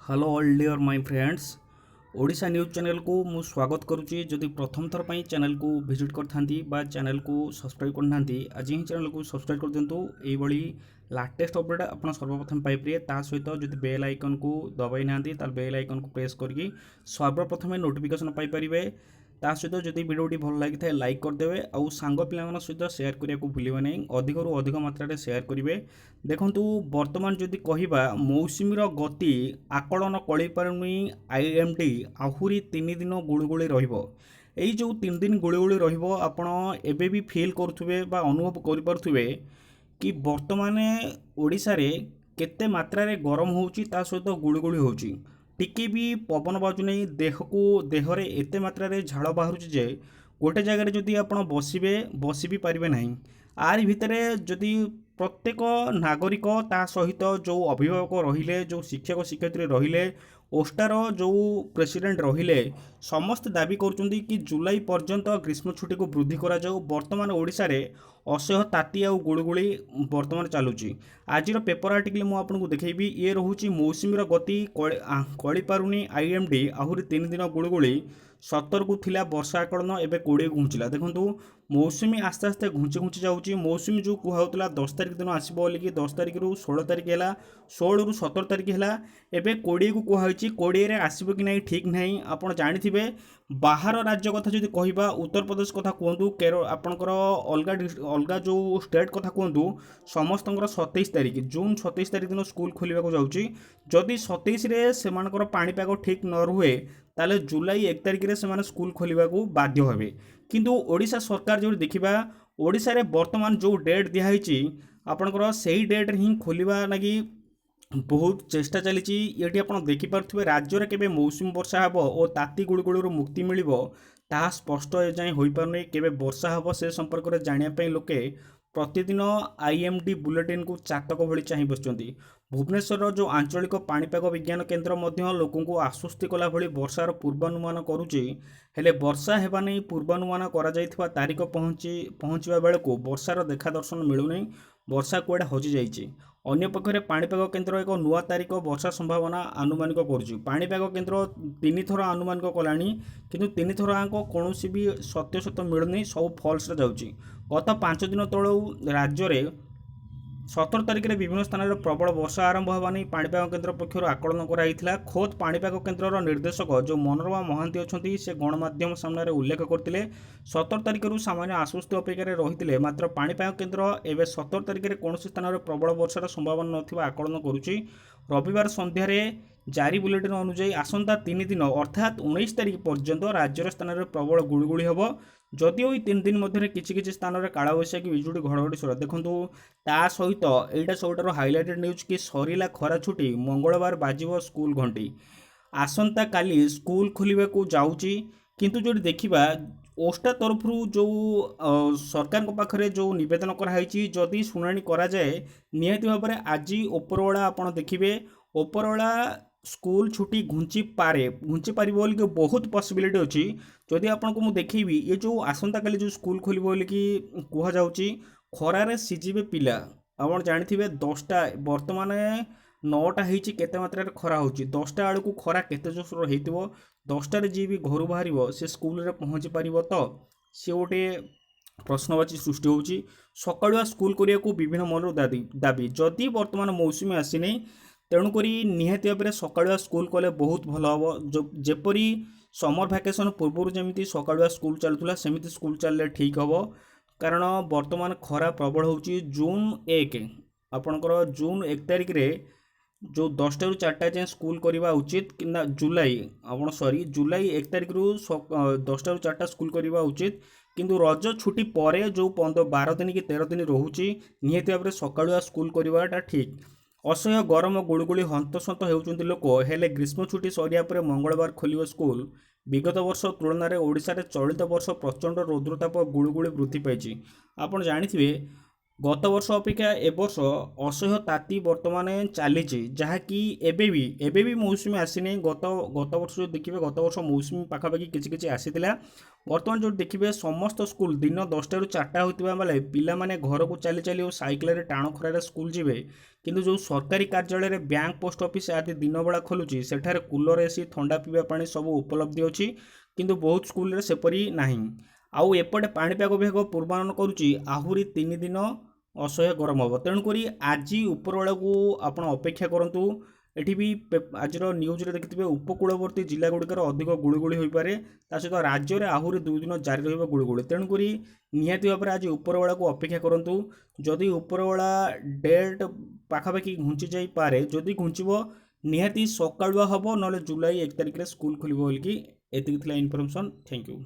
Hello all dear my friends, Odisha news ଚ୍ୟାନେଲକୁ ମୁଁ ସ୍ୱାଗତ କରୁଛି। ଯଦି ପ୍ରଥମ ଥର ପାଇଁ ଚ୍ୟାନେଲକୁ ଭିଜିଟ୍ କରିଥାନ୍ତି ବା ଚ୍ୟାନେଲକୁ ସବସ୍କ୍ରାଇବ୍ କରିନାହାନ୍ତି, ଆଜି ହିଁ ଚ୍ୟାନେଲକୁ ସବସ୍କ୍ରାଇବ୍ କରିଦିଅନ୍ତୁ। ଏଇଭଳି ଲାଟେଷ୍ଟ ଅପଡ଼େଟ୍ ଆପଣ ସର୍ବପ୍ରଥମେ ପାଇପାରିବେ। ତା ସହିତ ଯଦି ବେଲ୍ ଆଇକନ୍କୁ ଦବାଇ ନାହାନ୍ତି, ତାହେଲେ ବେଲ୍ ଆଇକନ୍କୁ ପ୍ରେସ୍ କରିକି ସର୍ବପ୍ରଥମେ ନୋଟିଫିକେସନ୍ ପାଇପାରିବେ। ତା ସହିତ ଯଦି ଭିଡ଼ିଓଟି ଭଲ ଲାଗିଥାଏ, ଲାଇକ୍ କରିଦେବେ ଆଉ ସାଙ୍ଗ ପିଲାମାନଙ୍କ ସହିତ ସେୟାର କରିବାକୁ ଭୁଲିବେ ନାହିଁ। ଅଧିକରୁ ଅଧିକ ମାତ୍ରାରେ ସେୟାର କରିବେ। ଦେଖନ୍ତୁ, ବର୍ତ୍ତମାନ ଯଦି କହିବା, ମୌସୁମୀର ଗତି ଆକଳନ କରିପାରୁନି ଆଇଏମ୍ଡି। ଆହୁରି 3 ଦିନ ଗୁଳୁଗୁଳି ରହିବ। ଏଇ ଯେଉଁ 3 ଦିନ ଗୁଳୁଗୁଳି ରହିବ, ଆପଣ ଏବେ ବି ଫିଲ୍ କରୁଥିବେ ବା ଅନୁଭବ କରିପାରୁଥିବେ କି ବର୍ତ୍ତମାନ ଓଡ଼ିଶାରେ କେତେ ମାତ୍ରାରେ ଗରମ ହେଉଛି, ତା ସହିତ ଗୁଳୁଗୁଳି ହେଉଛି। ଟିକେ ବି ପବନ ବାଜୁନାହିଁ ଦେହକୁ। ଦେହରେ ଏତେ ମାତ୍ରାରେ ଝାଳ ବାହାରୁଛି ଯେ ଗୋଟେ ଜାଗାରେ ଯଦି ଆପଣ ବସିବେ, ବସି ବି ପାରିବେ ନାହିଁ। ୟାରି ଭିତରେ ଯଦି ପ୍ରତ୍ୟେକ ନାଗରିକ, ତା ସହିତ ଯେଉଁ ଅଭିଭାବକ ରହିଲେ, ଯେଉଁ ଶିକ୍ଷକ ଶିକ୍ଷୟିତ୍ରୀ ରହିଲେ, ଓଷ୍ଟାର ଯେଉଁ ପ୍ରେସିଡେଣ୍ଟ ରହିଲେ, ସମସ୍ତେ ଦାବି କରୁଛନ୍ତି କି ଜୁଲାଇ ପର୍ଯ୍ୟନ୍ତ ଗ୍ରୀଷ୍ମ ଛୁଟିକୁ ବୃଦ୍ଧି କରାଯାଉ। ବର୍ତ୍ତମାନ ଓଡ଼ିଶାରେ ଅସହ୍ୟ ତାତି ଆଉ ଗୁଳୁଗୁଳି ବର୍ତ୍ତମାନ ଚାଲୁଛି। ଆଜିର ପେପର ଆର୍ଟିକଲ ମୁଁ ଆପଣଙ୍କୁ ଦେଖେଇବି। ଇଏ ରହୁଛି ମୌସୁମୀର ଗତି କଳିପାରୁନି ଆଇଏମ୍ଡି, ଆହୁରି 3 ଦିନ ଗୁଳୁଗୁଳି। 17କୁ ଥିଲା ବର୍ଷା ଆକଳନ, ଏବେ 20କୁ ଘୁଞ୍ଚିଲା। ଦେଖନ୍ତୁ, ମୌସୁମୀ ଆସ୍ତେ ଆସ୍ତେ ଘୁଞ୍ଚି ଘୁଞ୍ଚି ଯାଉଛି। ମୌସୁମୀ ଯେଉଁ କୁହାହେଉଥିଲା 10 ତାରିଖ ଦିନ ଆସିବ ବୋଲିକି, 10 ତାରିଖରୁ 16 ତାରିଖ ହେଲା, 16ରୁ 17 ତାରିଖ ହେଲା, ଏବେ 20କୁ କୁହାହେଇଛି। 20ରେ ଆସିବ କି ନାହିଁ ଠିକ୍ ନାହିଁ। ଆପଣ ଜାଣିଥିବେ, ବାହାର ରାଜ୍ୟ କଥା ଯଦି କହିବା, ଉତ୍ତରପ୍ରଦେଶ କଥା କୁହନ୍ତୁ, କେରଳ, ଆପଣଙ୍କର ଅଲଗା ଅଲଗା ଯେଉଁ ଷ୍ଟେଟ୍ କଥା କୁହନ୍ତୁ, ସମସ୍ତଙ୍କର 27 ତାରିଖ, ଜୁନ୍ 27 ତାରିଖ ଦିନ ସ୍କୁଲ ଖୋଲିବାକୁ ଯାଉଛି। ଯଦି 27ରେ ସେମାନଙ୍କର ପାଣିପାଗ ଠିକ୍ ନ ରୁହେ, ତାହେଲେ ଜୁଲାଇ 1 ତାରିଖରେ ସେମାନେ ସ୍କୁଲ ଖୋଲିବାକୁ ବାଧ୍ୟ ହେବେ। କିନ୍ତୁ ଓଡ଼ିଶା ସରକାର ଯେଉଁଠି ଦେଖିବା, ଓଡ଼ିଶାରେ ବର୍ତ୍ତମାନ ଯେଉଁ ଡେଟ୍ ଦିଆହେଇଛି ଆପଣଙ୍କର, ସେଇ ଡେଟ୍ରେ ହିଁ ଖୋଲିବା ଲାଗି ବହୁତ ଚେଷ୍ଟା ଚାଲିଛି। ଏଠି ଆପଣ ଦେଖିପାରୁଥିବେ, ରାଜ୍ୟରେ କେବେ ମୌସୁମୀ ବର୍ଷା ହେବ ଓ ତାତି ଗୁଳୁଗୁଳିରୁ ମୁକ୍ତି ମିଳିବ, ତାହା ସ୍ପଷ୍ଟ ଏଯାଏଁ ହୋଇପାରୁନି। କେବେ ବର୍ଷା ହେବ, ସେ ସମ୍ପର୍କରେ ଜାଣିବା ପାଇଁ ଲୋକେ ପ୍ରତିଦିନ ଆଇଏମ୍ଡି ବୁଲେଟିନ୍କୁ ଚାତକ ଭଳି ଚାହିଁ ବସିଛନ୍ତି। ଭୁବନେଶ୍ୱରର ଯେଉଁ ଆଞ୍ଚଳିକ ପାଣିପାଗ ବିଜ୍ଞାନ କେନ୍ଦ୍ର ମଧ୍ୟ ଲୋକଙ୍କୁ ଆଶ୍ୱସ୍ତି କଲା ଭଳି ବର୍ଷାର ପୂର୍ବାନୁମାନ କରୁଛି। ହେଲେ ବର୍ଷା ହେବା ନେଇ ପୂର୍ବାନୁମାନ କରାଯାଇଥିବା ତାରିଖ ପହଞ୍ଚିବା ବେଳକୁ ବର୍ଷାର ଦେଖା ଦର୍ଶନ ମିଳୁନି। ବର୍ଷା କୁଆଡ଼େ ହଜିଯାଇଛି। ଅନ୍ୟପକ୍ଷରେ ପାଣିପାଗ କେନ୍ଦ୍ର ଏକ ନୂଆ ତାରିଖ ବର୍ଷା ସମ୍ଭାବନା ଆନୁମାନିକ କରୁଛି। ପାଣିପାଗ କେନ୍ଦ୍ର ତିନିଥର ଆନୁମାନିକ କଲାଣି, କିନ୍ତୁ ତିନିଥର ଯାକ କୌଣସି ବି ସତ୍ୟ ସତ୍ୟ ମିଳୁନି, ସବୁ ଫଲ୍ସରେ ଯାଉଛି। ଗତ 5 ଦିନ ତଳୁ ରାଜ୍ୟରେ 17 ତାରିଖରେ ବିଭିନ୍ନ ସ୍ଥାନରେ ପ୍ରବଳ ବର୍ଷା ଆରମ୍ଭ ହେବା ନେଇ ପାଣିପାଗ କେନ୍ଦ୍ର ପକ୍ଷରୁ ଆକଳନ କରାଯାଇଥିଲା। ଖୋଦ୍ ପାଣିପାଗ କେନ୍ଦ୍ରର ନିର୍ଦ୍ଦେଶକ ଯେଉଁ ମନୋରମା ମହାନ୍ତି ଅଛନ୍ତି, ସେ ଗଣମାଧ୍ୟମ ସାମ୍ନାରେ ଉଲ୍ଲେଖ କରିଥିଲେ। 17 ତାରିଖରୁ ସାମାନ୍ୟ ଆଶ୍ୱସ୍ତି ଅପେକ୍ଷାରେ ରହିଥିଲେ। ମାତ୍ର ପାଣିପାଗ କେନ୍ଦ୍ର ଏବେ 17 ତାରିଖରେ କୌଣସି ସ୍ଥାନରେ ପ୍ରବଳ ବର୍ଷାର ସମ୍ଭାବନା ନଥିବା ଆକଳନ କରୁଛି। ରବିବାର ସନ୍ଧ୍ୟାରେ ଜାରି ବୁଲେଟିନ୍ ଅନୁଯାୟୀ ଆସନ୍ତା 3 ଦିନ ଅର୍ଥାତ୍ 19 ତାରିଖ ପର୍ଯ୍ୟନ୍ତ ରାଜ୍ୟର ସ୍ଥାନରେ ପ୍ରବଳ ଗୁଳୁଗୁଳି ହେବ। ଯଦିଓ ଏଇ 3 ଦିନ ମଧ୍ୟରେ କିଛି କିଛି ସ୍ଥାନରେ କାଳବୈଶାଖୀ ବିଜୁଳି ଘଡ଼ଘଡ଼ି ସର। ଦେଖନ୍ତୁ, ତା ସହିତ ଏଇଟା ସବୁଠାରୁ ହାଇଲାଇଟେଡ୍ ନ୍ୟୁଜ୍ କି ସରିଲା ଖରା ଛୁଟି, ମଙ୍ଗଳବାର ବାଜିବ ସ୍କୁଲ ଘଣ୍ଟି। ଆସନ୍ତାକାଲି ସ୍କୁଲ ଖୋଲିବାକୁ ଯାଉଛି। କିନ୍ତୁ ଯେଉଁଠି ଦେଖିବା, ଓଷ୍ଟା ତରଫରୁ ଯେଉଁ ସରକାରଙ୍କ ପାଖରେ ଯେଉଁ ନିବେଦନ କରାହେଇଛି, ଯଦି ଶୁଣାଣି କରାଯାଏ, ନିହାତି ଭାବରେ ଆଜି ଉପରବେଳା ଆପଣ ଦେଖିବେ, ଉପରବେଳା ସ୍କୁଲ ଛୁଟି ଘୁଞ୍ଚି ପାରେ, ଘୁଞ୍ଚି ପାରିବ ବୋଲିକି ବହୁତ ପସିବିଲିଟି ଅଛି। ଯଦି ଆପଣଙ୍କୁ ମୁଁ ଦେଖେଇବି, ଏ ଯେଉଁ ଆସନ୍ତାକାଲି ଯେଉଁ ସ୍କୁଲ ଖୋଲିବ ବୋଲିକି କୁହାଯାଉଛି, ଖରାରେ ସିଝିବେ ପିଲା। ଆପଣ ଜାଣିଥିବେ, 10ଟା, ବର୍ତ୍ତମାନ 9ଟା ହେଇଛି, କେତେ ମାତ୍ରାରେ ଖରା ହେଉଛି। 10ଟା ବେଳକୁ ଖରା କେତେ ଜୋରସୋର ହେଇଥିବ। 10ଟାରେ ଯିଏ ବି ଘରୁ ବାହାରିବ, ସେ ସ୍କୁଲରେ ପହଞ୍ଚି ପାରିବ ତ? ସିଏ ଗୋଟିଏ ପ୍ରଶ୍ନବାଚୀ ସୃଷ୍ଟି ହେଉଛି। ସକାଳୁଆ ସ୍କୁଲ କରିବାକୁ ବିଭିନ୍ନ ମହଲରୁ ଦାବି ଦାବି ଯଦି ବର୍ତ୍ତମାନ ମୌସୁମୀ ଆସିନି, ତେଣୁକରି ନିହାତି ଭାବରେ ସକାଳୁଆ ସ୍କୁଲ କଲେ ବହୁତ ଭଲ ହେବ। ଯେପରି ସମର ଭ୍ୟାକେସନ୍ ପୂର୍ବରୁ ଯେମିତି ସକାଳୁଆ ସ୍କୁଲ ଚାଲୁଥିଲା, ସେମିତି ସ୍କୁଲ ଚାଲିଲେ ଠିକ୍ ହେବ। କାରଣ ବର୍ତ୍ତମାନ ଖରା ପ୍ରବଳ ହେଉଛି। ଜୁନ୍ 1, ଆପଣଙ୍କର ଜୁନ୍ 1 ତାରିଖରେ ଯେଉଁ 10ଟାରୁ 4ଟା ଯାଏଁ ସ୍କୁଲ କରିବା ଉଚିତ କିମ୍ବା ଜୁଲାଇ, ଆପଣ ସରି, ଜୁଲାଇ 1 ତାରିଖରୁ 10ଟାରୁ 4ଟା ସ୍କୁଲ କରିବା ଉଚିତ। କିନ୍ତୁ ରଜ ଛୁଟି ପରେ ଯେଉଁ 15, 12 ଦିନ କି 13 ଦିନ ରହୁଛି, ନିହାତି ଭାବରେ ସକାଳୁଆ ସ୍କୁଲ କରିବାଟା ଠିକ୍। ଅସହ୍ୟ ଗରମ ଗୁଳୁଗୁଳି ହନ୍ତସନ୍ତ ହେଉଛନ୍ତି ଲୋକ। ହେଲେ ଗ୍ରୀଷ୍ମ ଛୁଟି ସରିବା ପରେ ମଙ୍ଗଳବାର ଖୋଲିବ ସ୍କୁଲ। ବିଗତ ବର୍ଷ ତୁଳନାରେ ଓଡ଼ିଶାରେ ଚଳିତ ବର୍ଷ ପ୍ରଚଣ୍ଡ ରୌଦ୍ରତାପ, ଗୁଳୁଗୁଳି ବୃଦ୍ଧି ପାଇଛି। ଆପଣ ଜାଣିଥିବେ, ଗତ ବର୍ଷ ଅପେକ୍ଷା ଏ ବର୍ଷ ଅସହ୍ୟ ତାତି ବର୍ତ୍ତମାନ ଚାଲିଛି, ଯାହାକି ଏବେ ବି ମୌସୁମୀ ଆସିନି। ଗତ ଗତ ବର୍ଷ ଯଦି ଦେଖିବେ, ଗତ ବର୍ଷ ମୌସୁମୀ ପାଖାପାଖି କିଛି କିଛି ଆସିଥିଲା। ବର୍ତ୍ତମାନ ଯେଉଁ ଦେଖିବେ, ସମସ୍ତ ସ୍କୁଲ ଦିନ 10ଟାରୁ 4ଟା ହୋଇଥିବା ବେଳେ ପିଲାମାନେ ଘରକୁ ଚାଲି ଚାଲି ଓ ସାଇକେଲରେ ଟାଣ ଖରାରେ ସ୍କୁଲ ଯିବେ। କିନ୍ତୁ ଯେଉଁ ସରକାରୀ କାର୍ଯ୍ୟାଳୟରେ ବ୍ୟାଙ୍କ, ପୋଷ୍ଟ ଅଫିସ ଆଦି ଦିନବେଳା ଖୋଲୁଛି, ସେଠାରେ କୁଲର, ଏସି, ଥଣ୍ଡା ପିଇବା ପାଣି ସବୁ ଉପଲବ୍ଧି ଅଛି। କିନ୍ତୁ ବହୁତ ସ୍କୁଲରେ ସେପରି ନାହିଁ। ଆଉ ଏପଟେ ପାଣିପାଗ ବିଭାଗ ପୂର୍ବାନୁମାନ କରୁଛି, ଆହୁରି 3 ଦିନ ଅସହ୍ୟ ଗରମ ହେବ। ତେଣୁକରି ଆଜି ଉପରବେଳାକୁ ଆପଣ ଅପେକ୍ଷା କରନ୍ତୁ। ଏଠି ବି ଆଜିର ନ୍ୟୁଜ୍ରେ ଦେଖିଥିବେ, ଉପକୂଳବର୍ତ୍ତୀ ଜିଲ୍ଲା ଗୁଡ଼ିକରେ ଅଧିକ ଗୁଳୁଗୁଳି ହୋଇପାରେ। ତା ସହିତ ରାଜ୍ୟରେ ଆହୁରି 2 ଦିନ ଜାରି ରହିବ ଗୁଳୁଗୁଳି। ତେଣୁକରି ନିହାତି ଭାବରେ ଆଜି ଉପରବେଳାକୁ ଅପେକ୍ଷା କରନ୍ତୁ। ଯଦି ଉପରବେଳା ଡେଟ୍ ପାଖାପାଖି ଘୁଞ୍ଚି ଯାଇପାରେ, ଯଦି ଘୁଞ୍ଚିବ ନିହାତି ସକାଳୁଆ ହେବ, ନହେଲେ ଜୁଲାଇ 1 ତାରିଖରେ ସ୍କୁଲ ଖୋଲିବ ବୋଲିକି। ଏତିକି ଥିଲା ଇନଫର୍ମେସନ୍। Thank you.